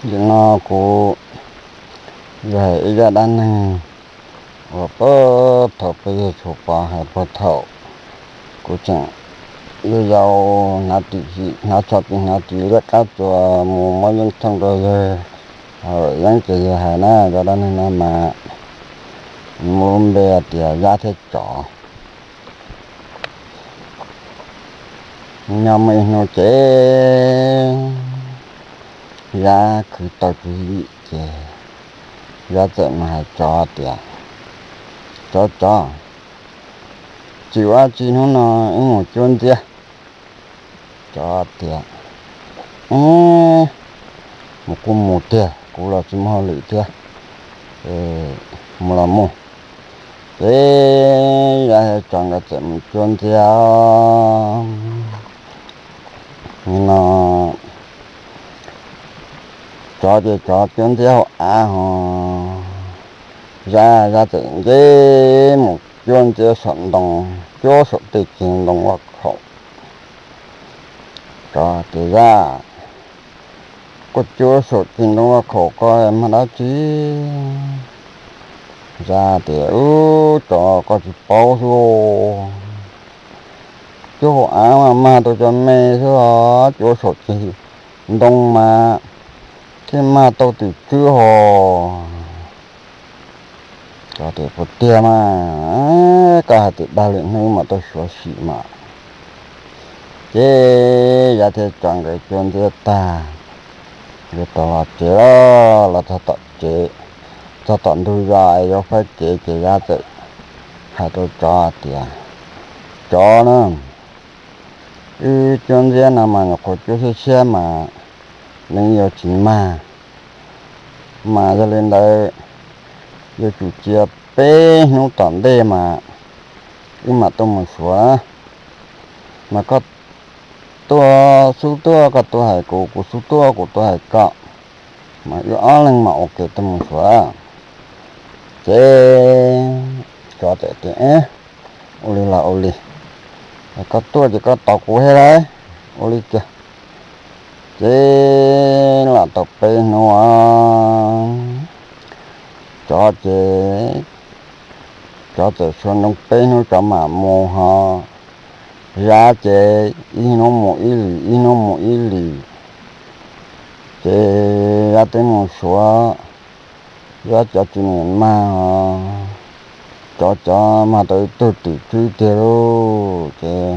Nim no kuv yuav hais ib zaj dab neeg uas puag thaum peb yawg Tshuas Pov hais puag thaum kuv tseem yau yau, hnav tim, hnav tsho tim hnav tim liab qab tsuas mus muab yeeb thooj rau yawg, hau yeeb ces yawg hais na. Zaj dab neeg no mas muaj lub npe tias Zab thiab Tsov. Nyob muaj ib hnub ces Zab khwv tau tswv yim ces Zab txawm mus hais Tsov tias, Tsov, Tsov, tsis ua dab tsi, hnub no wb mus cuab ntxiab. Tsov tias, Mus kuj mus tiag, kuv los tsis muaj hauj lwm thiab, mus los mus. Ces Zab thiab Tsov nkawd txawm mus cuab ntxiab no. Tsov ces Tsov cuab ntxiab hauv av ho Zab, Zab txawm nce mus cuab ntxiab saum ntoo, cuab saum tej ceg ntoo vaj khaum. Tsov tias, Zab, koj cuab saum ceg ntoo vaj khaum koj mag dab tsi? Zab tias, Ub, Tsov, koj tsis paub xwb. Cuab hauv av mas mag tau cov me xwb os, cuab saum ceg ntoo mas thiaj mag tau tim tswb ho. Tsov tias, Puas tiag mas? Koj hais tias dag lwm hnub mam tau suav sim mas. Ces Zab thiab Tsov nkawd cuab ntxiab tag, yuav tau los tsev los, los txog tom tsev, txog tom ntug zos es yuav faib kev ces Zab txawm hais rau Tsov tias, Tsov na, wb cuab ntxiab no mas nyuam qhuav cuab siab siab mas nws yuav tsis mag, mas yog li ntawd yuav tsum cia peb hnub tom ntej mas wb mam tuaj mus suav. Mas koj tuaj xub tuaj koj tuaj hais kuv, kuv xub tuaj kuv tuaj hais koj, mas wb ob leeg mam ua ke tuaj mus suav. Ces Tsov txawm tias, Ua li los ua li, koj tuaj ces koj tos kuv thiab lauj, ua li cas. Ces lam tau peb hnub, Tsov ces, Tsov txawm sua ntoo peb hnub Tsov mam mus ho, Zab ces ib hnub mus ib lim, ib hnub mus ib lim. Ces Zab twb mus suav, Zab cov tsis nim mag ho, Tsov cov mag tau ib tug tim tswb tiag lauj. Ces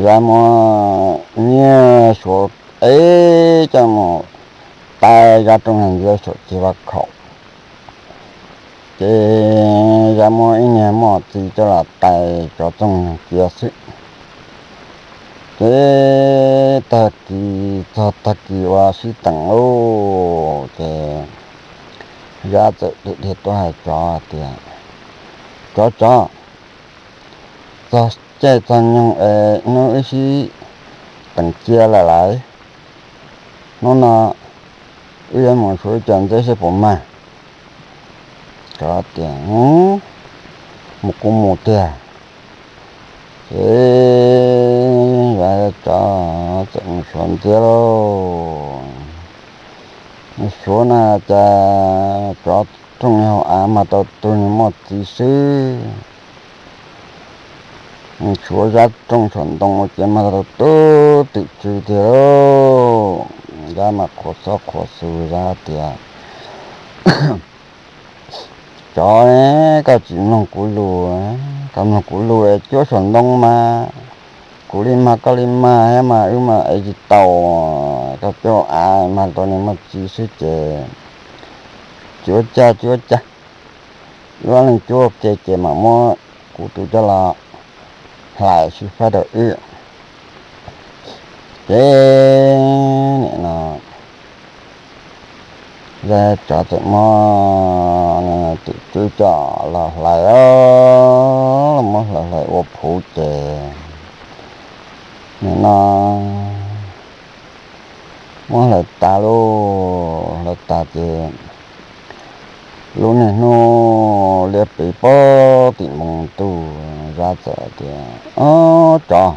Zab muab nyiaj suav ev coj mus tais Zab rooj ntxiab saum ceg vaj khaum. Ces Zab muab ib niag mos txi coj los tais Tsov rooj ntxiab xwb. Ces tag kis, txog tag kis ua sib teem lauj, ces Zab txawm dhia tuaj hais Tsov tias, Tsov, Tsov, txog caij txog nyoog es hnub wb sib teem cia lawm lauj, hnub no wb yuav mus suav ib co ntxiab seb puas mag. Tsov tias, Mus kuj mus tiag. Ces Zab Tsov txawm mus suav ntxiab lauj. Mus suav na cas Tsov rooj hauv av mag tau tus niag mos txi xwb. Mus suav Zab rooj saum ntoo ua cas mag tau tus tim tswv tiag lauj. Zab mas qhuas xob qhuas xus, Zab tias, Tsov, koj tsis mloog kuv lus, koj mloog kuv lus es cuab saum ntoo mas kuv li mag koj li mag thiab mas wb mas ev tsis tau. Koj cuab av mag tau niag mos txi xwb ces tsis ua cas, tsis ua cas. Wb ob leeg cuab ua ke ces mam muab kuv tus coj los hlais sib faib rau wb. Ces nim no Zab Tsov txawm muab tim tswb coj los hlais, los muab hlais hlais ua phuv ces nim no muab hlais tas lauj, hlais tas ces lub niag hnub liab pliv puag tim npoo ntuj, Zab txawm tias, Ob, Tsov,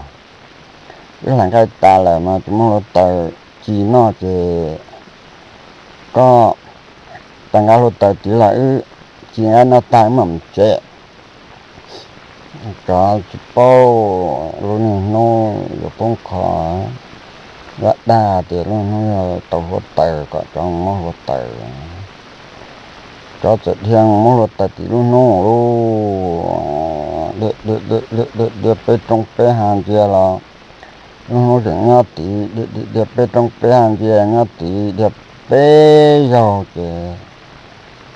wb hlais nqaij tas lawm mas tsis muaj hluav taws ci noj ces Koj tag nqa hluav taws tid los wb tsis nqa noj tag mam mus tsev. Tsov tsis paub lub niag hnub yuav poob qho, lam dag tias lub hnub yog tau hluav taws kom tsov muab hluav taws. Tsov txawm dhia muab hluav taws tim lub hnub lub, dhia peb roob peb hav ntsia los lub hnub tseem nyob tid, dhia peb roob peb hav ntsia nyob tid, dhia peb zaug ces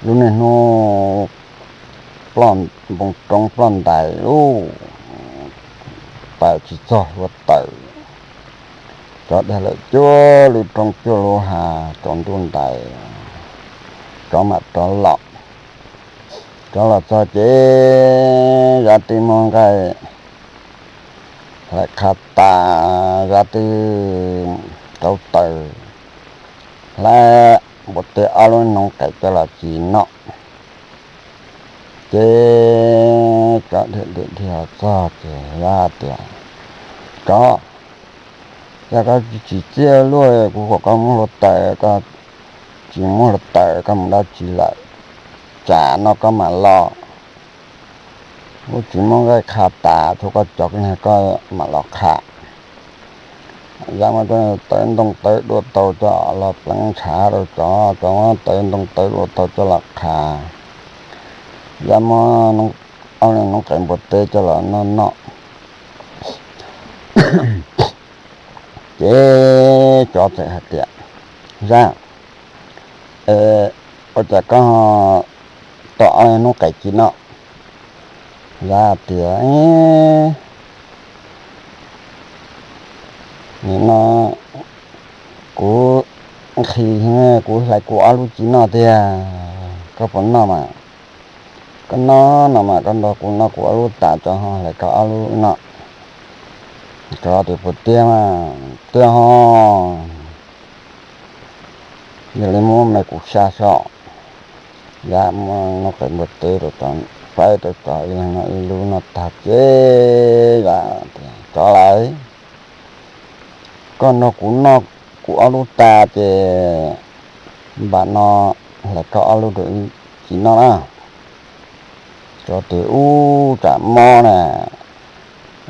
lub niag hnub ploj npoo roob ploj ntais lub, pais tsis txog hluav taws. Tsov dhia lawm cuaj lub roob cuaj lub hav tsaus ntuj ntais, tsov mam rov los. Tsov los txog ces Zab twb muab nqaij hlais qha tas, Zab twb rauv taws hlais npua teb ob lub noob qes coj los txiv noj. Ces tsov dhia dhia dhia txog ces Zab tias, Tsov, yog koj tsis txiaj luaj kuv kom koj muab hluav taws, koj tsis muab hluav taws koj mus dab tsi lawm? Tsam no koj mam los. Kuv tsis muab nqaij qha tas, tshuav koj cov koj mam los qha. Zab muab tawv ntoo tawv dua tau coj los pleev ntshav rau tsov, tsov muab tawv ntoo tawv dua tau coj los qha. Zab muab ob noob qes npua teb coj los noj noj. Ces tsov txawm hais tias, Zab, ua cas koj tom ob noob qes txiv noj? Zab tias, Nim no kuv nqhis, kuv hlais kuv ob lub txiv noj tiag, koj puas noj mas? Koj noj no mas koj nrog kuv noj kuv ob lub tas, tsov ho hlais koj ob lub noj. Tsov tias, Puas tiag mas? Tiag ho. Yog li muab me kuv xya so. Zab muab noob qes npua teb rau tsov, faib rau tsov ib leeg noj ib lub noj tag ces Zab tias, Tsov lauj, koj nrog kuv noj kuv ob lub tas ces npam no hlais koj ob lub rau wb txiv noj na. Tsov tias, Ub, tsam mob na,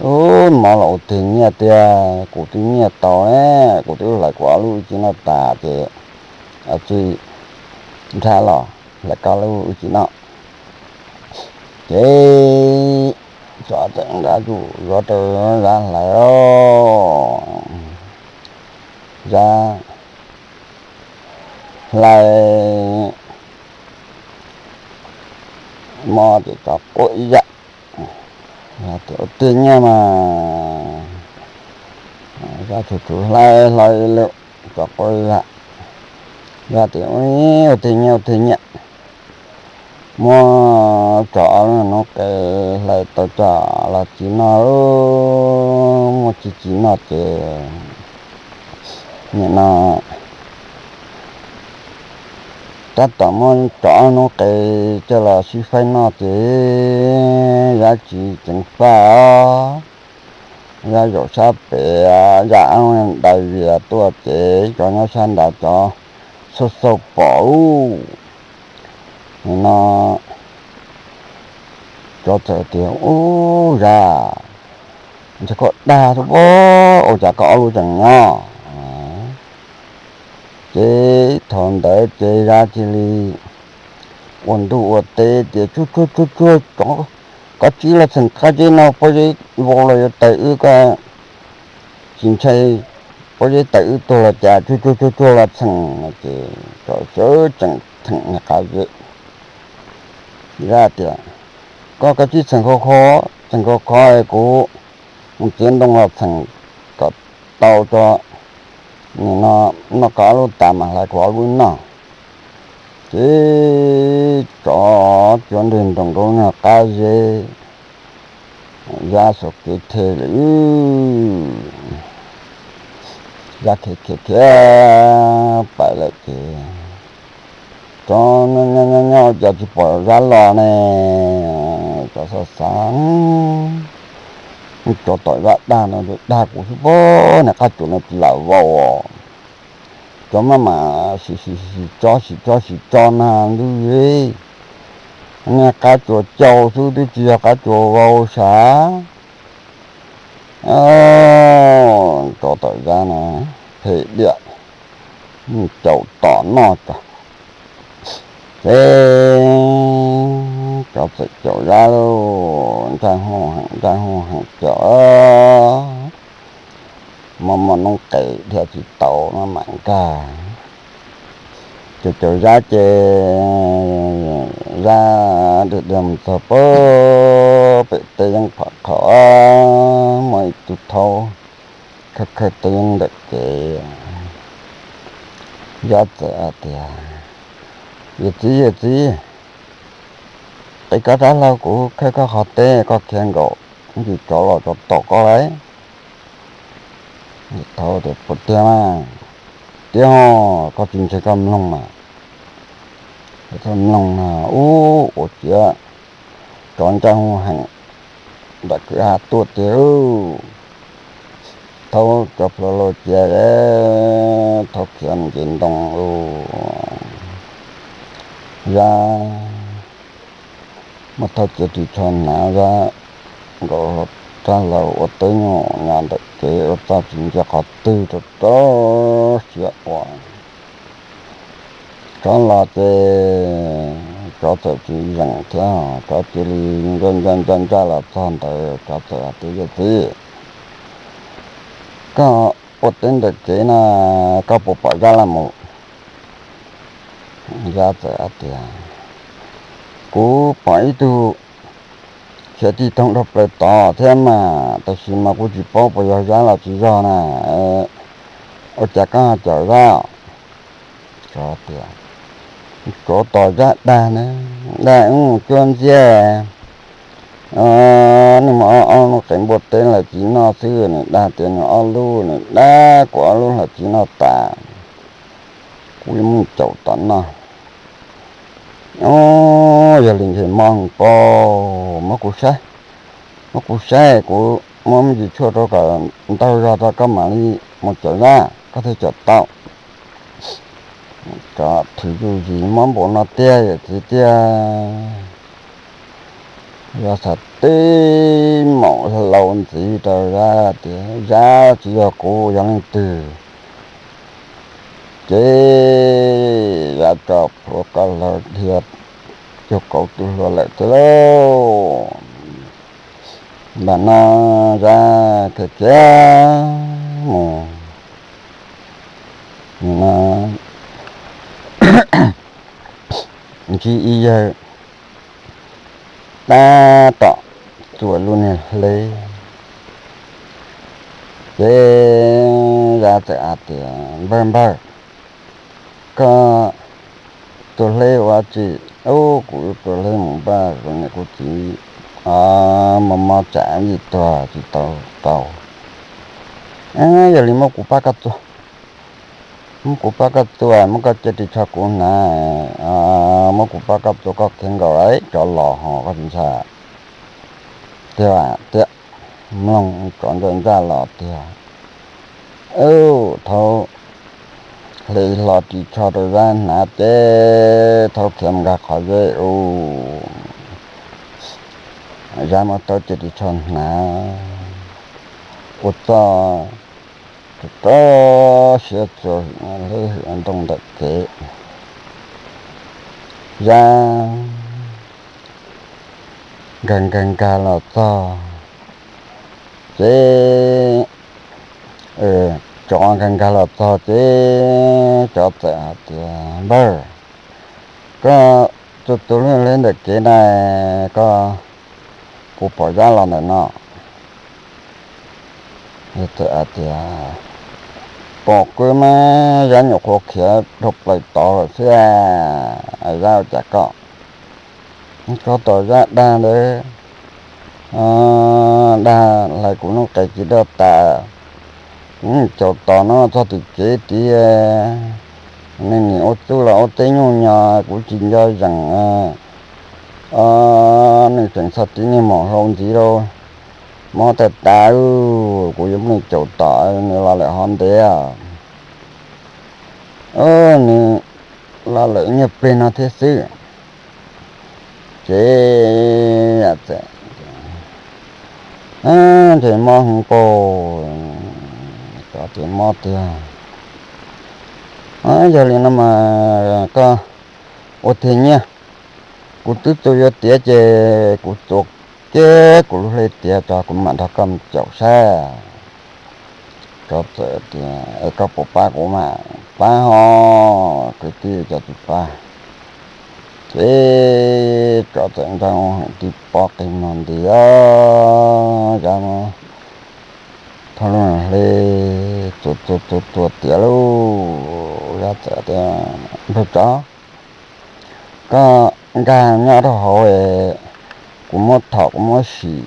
ub, mob los ua tiag nyiaj tiag, kuv twb nyiaj tau ne, kuv twb hlais kuv ob lub wb txiv noj tas ces tsis nrhab los hlais koj lub wb txiv noj. Ces tsov txawm nqa zuj zus rau Zab hlais os. Zab hlais mob ces tsov quaj ib zaj. Tias, Ua tiag nyiaj mas. Zab tsuas tsuas hlais hlo ib lub, tsov quaj ib zaj. Zab tias, Ua tiag nyiaj, ua tiag nyiaj. Muab tsov ob lub noob qes hlais tau coj los txiv noj, muab txiv txiv noj ces nim no tab tom muab tsov ob noob qes coj los sib faib noj ces Zab tsis ceev faj os. Zab zaum sab pem, Zab dai vias tuaj ces cov nyob sab nrad cov xauj xauj pom ub. Nim no tsov txawm tias, Ub Zab, ntshe koj dag xwb pob, ua cas koj ob lub tseem nyob? Ces thaum ntawd ces Zab cia li ua ntuj ua teb tias, Tsuag tsuag tsuag tsuag, koj tsib los txheem qab zeb no pob zeb vau los yuav tawm wb, koj tsis ntshai pob zeb tawm wb tuag los cas? Tsuag tsuag tsuag tsuag los txheem. Ces tsov sawv tsees txheem niag qab zeb. Zab tias, Koj kav tsij txheem khov kho, txheem khov kho es kuv mus txiav ntoo los txheem kom tau tso, nim no noj koj ob lub tas mas hlais kuv ob lub noj. Ces tsov cuav nres nroos rau niag qab zeb, Zab xuas kev the lawm. Zab khiav khiav khiav pais lawm ces tsov nyob nyob nyob nyob cas tsis pom Zab los ne. Tsov xav xav, Tsov tom Zab dag no dag kuv xwb pob, niag qab tsuas no tsis lam vau os. cov maj mam sim sim sim tso sim tso sim tso na ntuj, niag qab tsuas cau xwb twb tsis yog qab tsuas vau sav. Tsov tom Zab na, phem diam, caum tom noj tso. Ces tsov txawm caum Zab lauj, ntsaj huj heem ntsaj huj heem caum, mos mos noob qes dhia tsis tau no mam nkag. Ces caum Zab ces Zab dhia dhia mus txog pem teb yeeb phom qhov, muaj ib tug thaub khawb khawb teb yeeb ntawm kev. Zab txawm hais tias, Yawm txiv, yawm txiv, qiv koj rab hlau kuv khawb koj qhov teb koj khiav nkaum, ntsis tsov los tsov tom koj lauj. Thaub tias, Puas tiag mas? Tiag, koj tsis ntseeg koj mloog mas. Koj mloog no, ub, ua ciav tsov ntsaj huj heem nram kwj ha tuaj tiag. Thaub cov plhuav hlau cia, Thaub khiav mus nce ntoo lauj. Zab muab Thaub cia ris tsho hnav, Zab nkaum rab hlau ua teb nyuj nyob ntawm kev ua txuj tsis ntsia qhov twg rau rau siab ua. Tsov los ces tsov txawm tsis zeem thiab, tsov cia li ntsaj ntsaj ntsaj ntsaj los txog ntawd, tsov txawm hais tias, Yawm txiv, koj ua teb ntawm kev na, koj puas pom Zab los mus? Zab txawm hais tias, Kuv pom ib tug khiav tij toog dhau plaws tod thiab mas, tab sis mas kuv tsis paub puas yog Zab los tsis yog na. Ua cas koj caum Zab? Tsov tias, Tsov tos Zab dag ne, dag ub cuab ntxiab. Nej mus ob lub qe npua teb hlawv txiv noj xwb, nws dag tias nws ob lub, nws dag kuv ob lub hlawv txiv noj tas, kuv yuav muab nws caum tom noj. Yog li ntshe mob pob, muab kuv saib, muab kuv saib, kuv muab me ntsis tshuaj rau kom ntau zog rau koj mam li mus caum Zab koj thiaj caum tau. Tsov thwv zuj zus, Mob npaum no tiag yawm txiv tiag? Zab xav tib maum hlau ntxiv rau Zab tias, Zab, tsis yog kuv, yog leej twg? Ces Zab tso plhuav koj hlau dhia cuag kauv tu hlua lawm thiab lauj. Ntawm no Zab khiav khiav mus, nim no ntsib ib yawg tab tom txua lub niag hleb. Ces Zab txawm hais tias, Npawg, npawg, koj tua hleb ua tsi? Ub, kuv tua hleb mus npaj kuv niam kuv txiv, mob mob tsam ib tuag tsis tau tau. Yog li muab kuv pab koj tua, muab kuv pab koj tua, muab koj cia ris tsho kuv hnav, muab kuv pab koj tua koj khiav nkaum es tsov los ho koj tsis ntshai tiag tiag? Mloog tsov ntsaj ntsaj los tiag. Ub, Thaub hle hlo ris tsho rau Zab hnav ces Thaub khiav mus nkag qhov zeb ub. Zab muab Thaub cia ris tsho hnav ua txuj rau siab txua hlwb hwm ntoo ntawm kev. Zab nkag nkag nkag los txog ces, tsov nkag nkag los txog ces tsov txawm hais tias, Npawg, koj tua tus hleb ntawm kev na, koj, kuv pom Zab los ntawm no. Txawm hais tias, Pom qw mas, Zab nyuam qhuav khiav dhau plaws tod lawm xwb. Zab ua cas koj, tsov tom Zab dag ntawd, dag hlais kuv noob qes tsis daj tas, kuv caum tom no txog tim kev tid, nej nim ua txuj los ua teb nyuj nyo, kuv tsis nco zeem. Nej tseem txhob tiv niag maum hlau ntxiv rau, mob tas tas, kuv yuav muab nej caum tom nws los lawm ho ntev. Nws los lawm nyuag pliag no thiab xwb. Ces txawm, ntshe mob heev pob, tsov tias mob tiag. Yog li no mas koj ua tiag nyiaj, kuv twb txua yuav tiav ces kuv txua kiag kuv lub hle tiav tso kuv mam nrog koj mus caum saib. Tsov txawm tias, es koj puas pab kuv mas? Pab ho, kwv tij, cas tsis pab. Ces tsov txawm nrog heev tib pob qig mog nti, Zab muab Thoj lub hle txua txua txua txua tiav lauj. Zab txawm tias, npawg tsov, koj nkag nyob rau hauv, kuv muab thom kuv muab sim,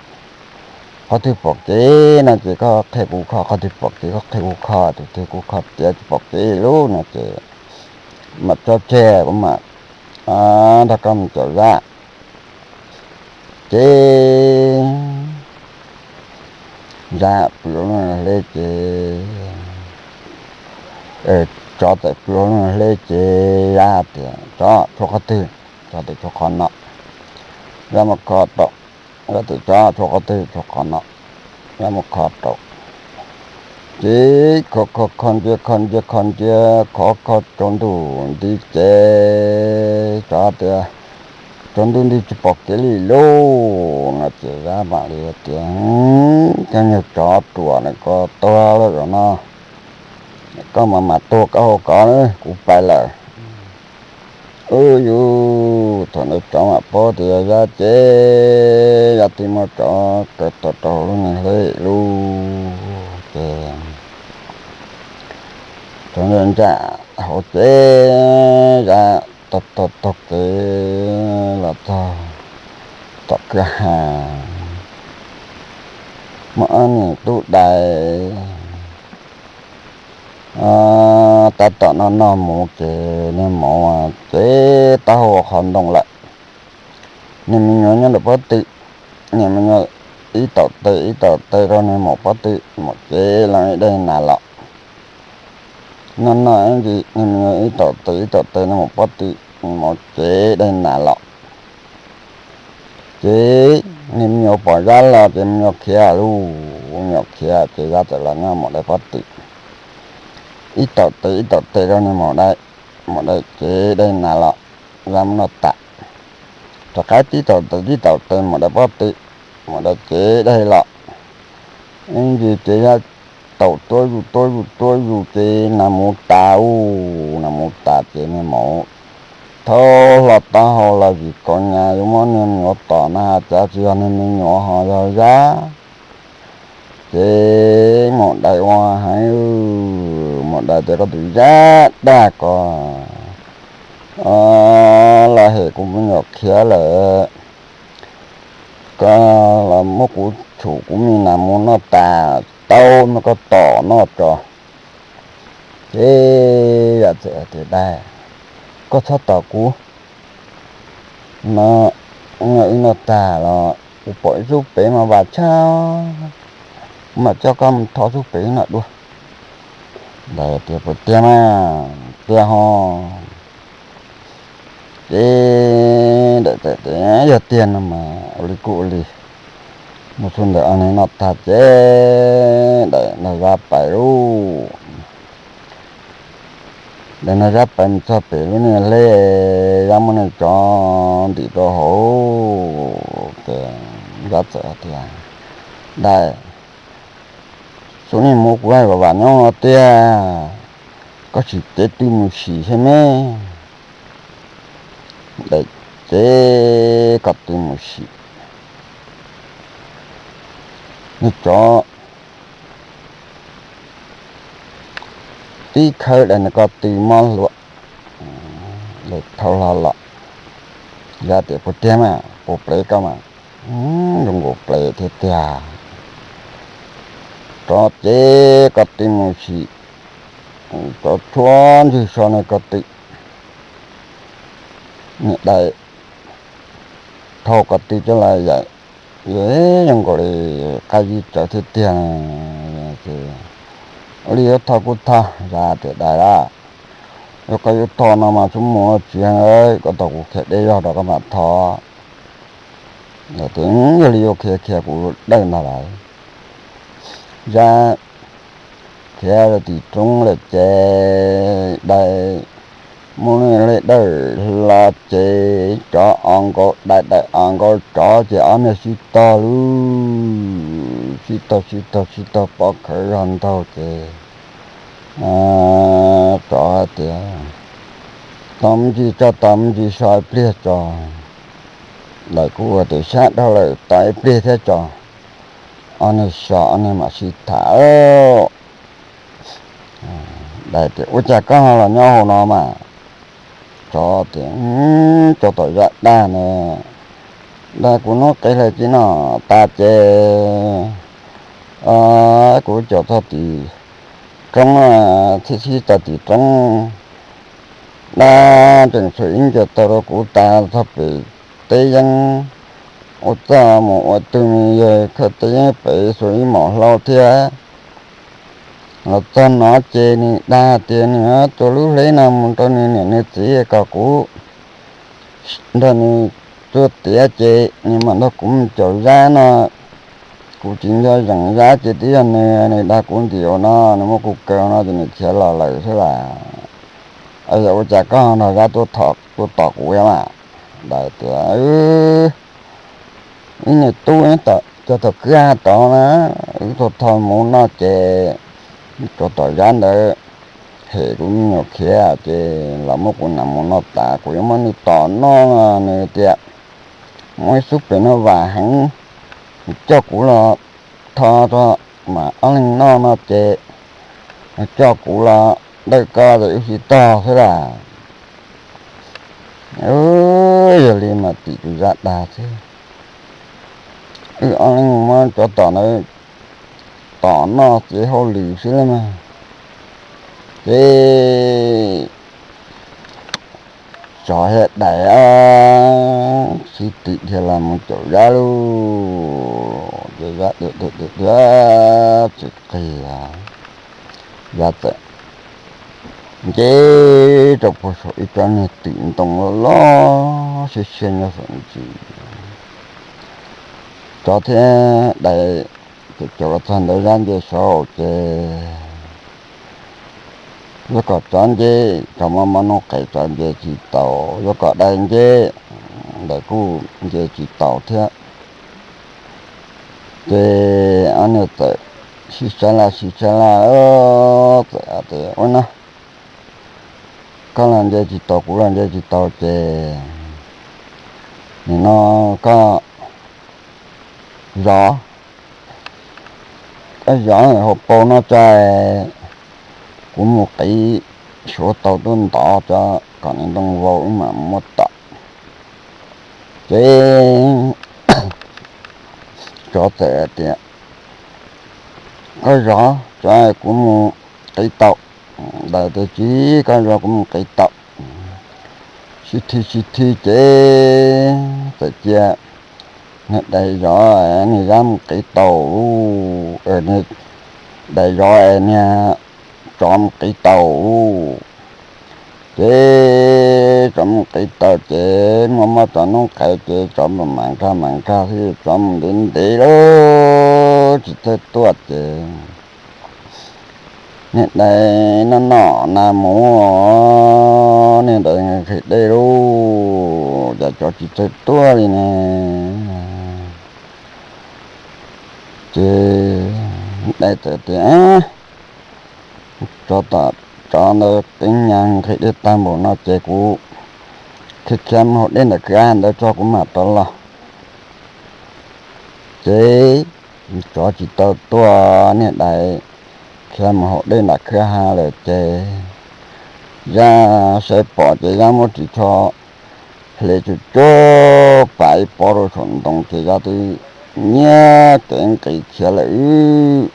qhov twg pom kev no ces koj qhia kuv kho, qhov twg pom kev koj qhia kuv kho, tus twg kuv kho tiav tsis pom kev lauj no ces mam tso tseg kuv mam nrog koj mus caum Zab. Ces Zab pw hauv lub hle ces, tsov txawm pw hauv lub hle ces Zab tias, tsov, tshuav qhov twg? Tsov tias, tshuav qhov no. Zab mus kho rau. Zab tias, tsov, tshuav qhov twg? Tshuav qhov no. Zab mus kho rau. Ces kho kho kho ntsia kho ntsia kho ntsia, kho kho tsaus ntuj nti ces tsov tias, tsaus ntuj nti tsis pom kev li lauj no ces Zab mam li tias, cov nyuag tsov ruam na, koj tuag lawm zaum no, koj mam mam tuag koj hauv koj, kuv pais lawm. Ub yus, thaum ntawd tsov mam paub tias yog Zab ces Zab twb muab tsov kaw tau rau hauv lub niag hle lawm ces tsov ntsa ntsa hauv ces Zab taug taug taug kev los txog tom kwj ha, muaj ob niag tub dais tab tom noj noj mov ces niag mov ces taub hau ua qhov ntoo lawm. Niag me nyuam nyob ntawm pob tw, niag me nyuam ib taum tes ib taum tes rau niag maum pob tw, maum cev loo ib daim nas los. Noj noj ib ntsis niag me nyuam ib taum tes ib taum tes niag maum pob tw, maum cev daim nas los. Ces niag me nyuam pom Zab los ces me nyuam khiav lauj, me nyuam khiav ces Zab txawm los nyob maum dais pob tw. Ib taum tes ib taum tes rau niag maum dais, maum dais cev daim nas los, Zab muab noj tas. Rov qab tib taum tes tib taum tes maum dais pob tw, maum dais cev daim los. Ib ntsis ces Zab taum tuab zus tuab zus tuab zus ces nas mus tas ub, nas mus tas ces niag maum thau hlo taub hau los zis kaus nyas yuav muab niag me nyuam tom na, cas tsis yog niag me nyuam ho yog Zab. Ces maum dais ua heev, maum dais tias koj tus Zab dag ko, los hem kuv me nyuam khiav lawm, koj los muab kuv tshum kuv me nas mus noj tas, tau no koj tom noj tso. Ces Zab txawm tias dais, koj txhob tom kuv no, wb noj tag los kuv pom ib xub pem mas vam tshaj, kuv mam coj koj mus tho xub pem no dua. Dais tias puas tiag mas? Tiag ho. Ces dais txawm tias yog tiag no mas ua li kuj ua li. Mus xub ntawd ob niag noj tag ces dais nrog Zab pais lauj. Dais nrog Zab pais mus txog pem lub niag hle, Zab muab niag tsov ntim rau hauv ces Zab txawm tias, dais, xub niag muab kuv vam vam nyob no tiag, koj sim cev tw mus sim saib me. Dais, ces koj tw mus sim. Niag tsov tib khawb dais nws ko tw mob hlua, dais thau hlo los. Zab tias puas tiag mas, puas plev koj mas? Zoo nkaus plev thiab tiag. Tsov, ces koj tw mus sim. Tsov tshuab ntswg so nws ko tw. Niag dais thau ko tw coj los yaim, zoo nkaus li qab zib tsawv thiab tiag. Ua li yuav thau kuj thau, Zab tias dais lawm, Yog koj yuav thov no mas txhob mus tsis heev, koj tos kuv khiav deb zog rau koj mam thov. Tias, Yog li yuav khiav khiav kuv dawj ntag lawm. Zab khiav rau tim roob lawm ces dais muab lub dawj hlo ces tsov o nkaus dais, dais o nkaus tsov ces ob niag sib tog lub, sib tog sib tog sib tog pob khawv zog ntaug ces tsov hais tias, Tos me ntsis tso, tos me ntsis so ib pliag tso. Dais kuj ua tias, Sab dhau lawm, tos ib pliag thiab tso. Ob niag so ob niag mam sib tham. Dais tias, Ua cas koj los nyob hauv no mas? Tsov tias, Tsov tom Zab dag na, dag kuv hnub qis hlais ci no tas ces kuv caum txog tim roob, thiab sib txog tim roob, dab tseem xuas ib ncaws taug rau kuv tas txog pem teb yeeb, ua txuj mus ua tug me yawg khawb teb yeeb pem xuas ib maum hlau thiab. Los txog no ces nws dag tias nws tua lub hleb no mus rau nws niam nws txiv kom kuv nrog nws txua tiav ces nws mam nrog kuv mus caum Zab no. Kuv tsis nco zeem Zab ces twb yog nws, nws dag kuv ntim no, nws muab kuv kaw no ces nws khiav los lawm xwb las. Yog ua cas koj nrog Zab tuaj tom kuv mas? Dais tias, Ib niag tub, cov thaum kwj ha tod na, wb tau tho mus noj ces tsov tom Zab ntawd hem kuv me nyuam khiav ces los muab kuv nam mus noj tas, kuv yuav muab nws tom noj. Nws tias, Muaj ib xub pem no vam heev, coj kuv los tho tso mas ob leeg noj no ces coj kuv los dawj koj ces wb sib tog xwb las. Yog li mas tim tus Zab dag xwb, wb ob leeg muab tsov tom ntawd tom noj txiv hauj lwm xwb las mas. Ces tsov thiab dais sib tim dhia los mus caum Zab lauj. Ces Zab dhia dhia dhia tsis qig, Zab txawm nce rau puag saum ib tsob niag twm ntoo loj loj siab siab nyob saum ntsis. Tsov thiab dais ces caum txog ntawd Zab nce saud ces yuav kom tsov nce, tsov mob mob noob qes tsov nce tsis taus, yuav kom dais nce, dais kuj nce tsis taus thiab. Ces ob niag txawm sib sab laj sib sab laj, txawm tias, Ua no, koj los nce tsis taus, kuv los nce tsis taus ces nim no koj zov, koj zov hauv paus no tso, kuv mus qiv suav tau tuaj ntov tso kom nws ntoo vau wb mam muab tom. Ces tsov txawm tias, Koj zov tso kuv mus qiv tau. Dais tias, Tsis, koj zov kuv mus qiv tau. Sib thib sib thib ces txawm cia niag dais zov, niag Zab mus qiv tau lauj, dais zov es niag tsov mus qiv tau lauj. Ces tsov mus qiv tau ces muaj mob tsov noob qes ces tsov mam mam nkag mam nkag xwb, tsov mus ntev ntev lauj tsis txawj tuaj ces niag dais noj noj nas mus, niag dais nqhis dej lauj, cas tsov tsis txawj tuaj li ne. Ces dais txawm tias, Tsov tom tsov ntawd teeb nyas nqhis dej tag npaum no ces kuv khiav khiav mus haus dej ntawm kwj ha ntawd tso kuv mam rov los. Ces tsov tsis tau tuaj, niag dais khiav mus haus dej nram kwj ha lawm ces Zab saib pom ces Zab muab ris tsho hle tsuj tsuag pas ib pob rau saum ntoo ces Zab twb nyiag kev nqis khiav lawm.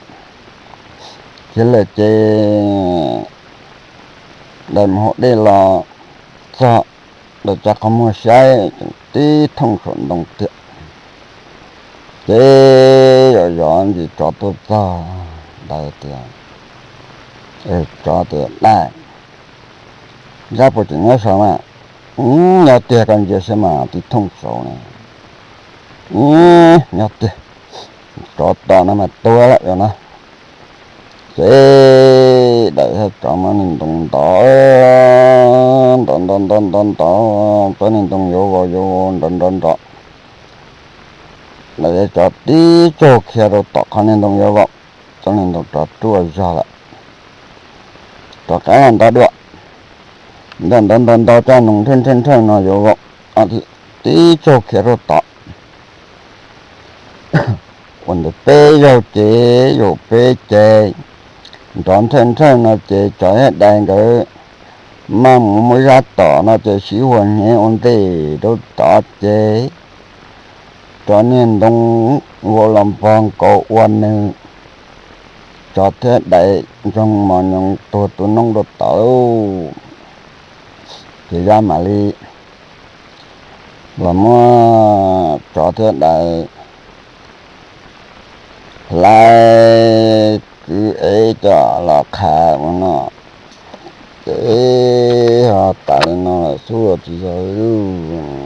Khiav lawm ces dais mus haus dej los txog, dais tsa qhov muag saib tseem tib thooj saum ntoo tiag. Ces yog yog ntsis tsov tuaj txog, dais tias, tsov tias, Dais, Zab puas tseem nyob saud mas? Nyob tiag, koj ntsia saib mas tib thooj saud ne. Nyob tiag. Tsov tom no mas tuag lawm no. Ces daim thiab tsov muab niag ntoo ntov, ntov ntov ntov ntov ntov, tsob niag ntoo yuav vau yuav vau nrov nrov nrov. Daim thiab tsov tib tsaug khiav rau tom qhov niag ntoo yuav vau, tsob niag ntoo rov ruaj zog lawm. Rov qab ntov dua, ntov ntov ntov ntov, tsob ntoo nrhawj nrhawj nrhawj no yuav vau, tib tsaug khiav rau tom. Ua ntawd peb zaug ces zaum peb ces nrov nrhawj nrhawj no ces tsov thiab dais nkawd maj mus muab Zab tom no ces sib huas hnyev ua ntej rau tod ces tsov niag ntoo vau los npog nkaus ua nws, tsov thiab dais ntsoog mos nyoos tuag tu noob rau tod lauj. Ces Zab mam li los muab tsov thiab dais hlais kwv ev coj los qhav ua no. Ces ho tas li no lawm xwb, tsis yog lub